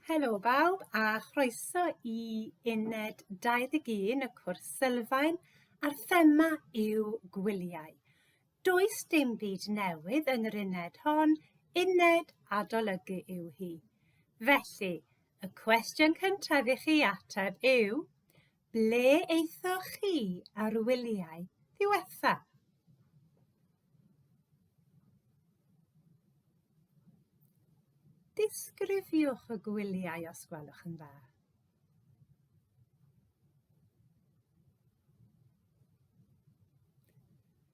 Helo bawb a chroeso i uned 21 y cwrs sylfaen a'r thema yw gwyliau. Does dim byd newydd yn yr uned hon, uned adolygu yw hi. Felly, y cwestiwn cyntaf i chi ateb yw, ble aethoch chi ar wyliau ddiwetha? Disgrifiwch y gwyliau os gwelwch yn dda.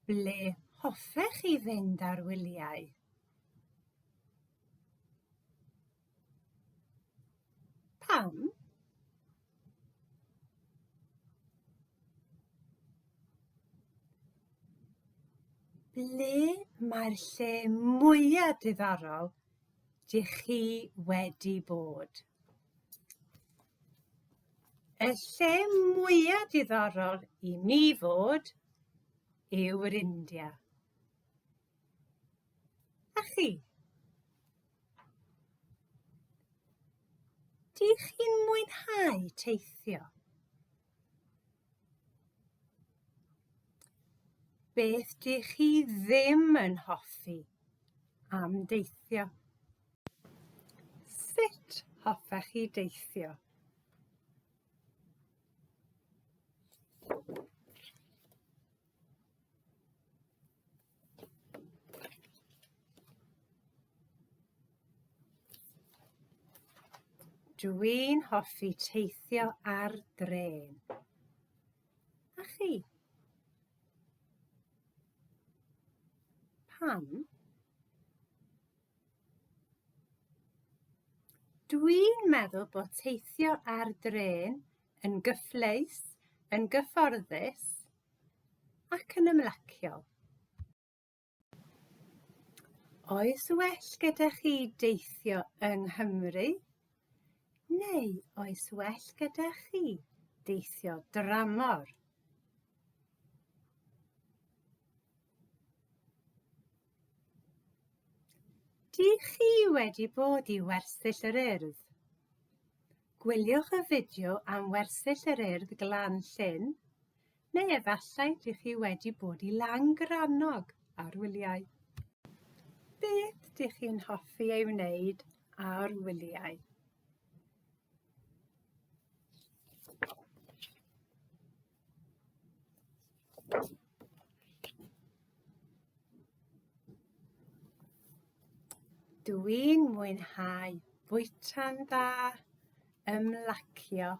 Ble hoffech chi fynd ar wyliau? Pam? Ble mae'r lle mwya diddorol dych chi wedi bod? Y lle mwya diddorol i mi fod yw'r India. A chi? Dych chi'n mwynhau teithio? Beth dych chi ddim yn hoffi am deithio? Sut hoffech chi deithio? Dwi'n hoffi teithio ar drên. A chi? Pam? Dwi'n meddwl bod teithio ar drên yn gyfleus, yn gyfforddus ac yn ymlaciol. Oes well gyda chi deithio yng Nghymru? Neu oes well gyda chi deithio dramor? Dych chi wedi bod i Wersyll yr Urdd? Gwyliwch y fideo am Wersyll yr Urdd Glan Llyn Neu efallai dych chi wedi bod i Langrannog ar wyliau. Beth dych chi'n hoffi ei wneud ar wyliau? Dwi'n mwynhau bwyta'n dda, ymlacio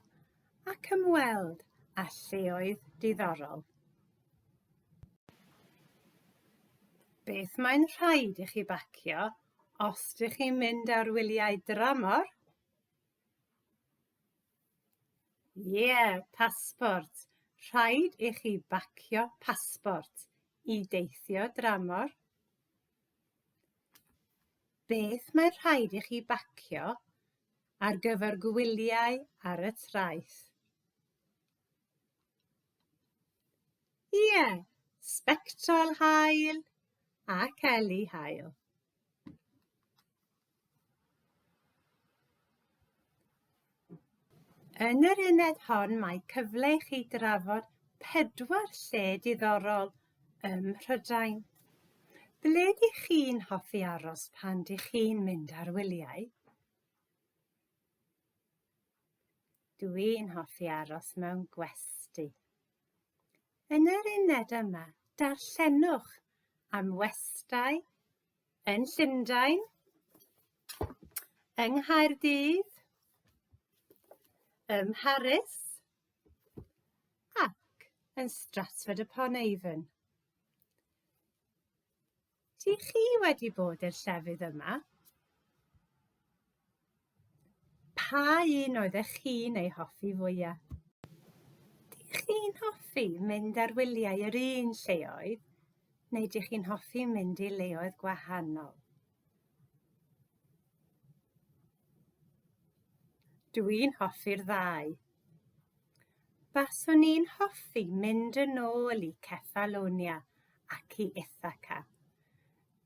ac ymweld â lleoedd diddorol. Beth mae'n rhaid i chi bacio os dych chi'n mynd ar wyliau dramor? Ie, yeah, pasbort. Rhaid i chi bacio pasbort i deithio dramor. Beth mae'n rhaid i chi bacio ar gyfer gwyliau ar y traeth? Ie, sbectol haul ac eli haul. Yn yr uned hon mae cyfle i chi drafod pedwar lle diddorol ym Mhrydain. Ble dych chi'n hoffi aros pan dych chi'n mynd ar wyliau? Dwi'n hoffi aros mewn gwesty. Yn yr uned yma, darllenwch am westai Yn Llundain, yng Nghaerdydd, ym Mharis ac yn Stratford upon Avon. Dych chi wedi bod i'r llefydd yma? Pa un oeddech chi'n ei hoffi fwya? Dych chi'n hoffi mynd ar wyliau yr un lleoedd, neu dych chi'n hoffi mynd i leoedd gwahanol? Dwi'n hoffi'r ddau. Baswn i'n hoffi mynd yn ôl i Cefalonia ac i Ithaca.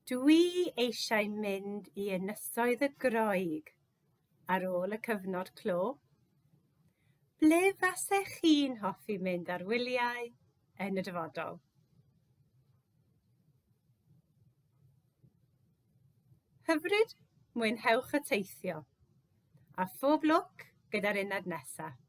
Dwi eisiau mynd i Ynysoedd y Groeg. ar ôl y cyfnod clo? Ble fasech chi'n hoffi mynd ar wyliau yn y dyfodol? Hyfryd, mwynhewch y teithio. A phob lwc gyda'r uned nesaf.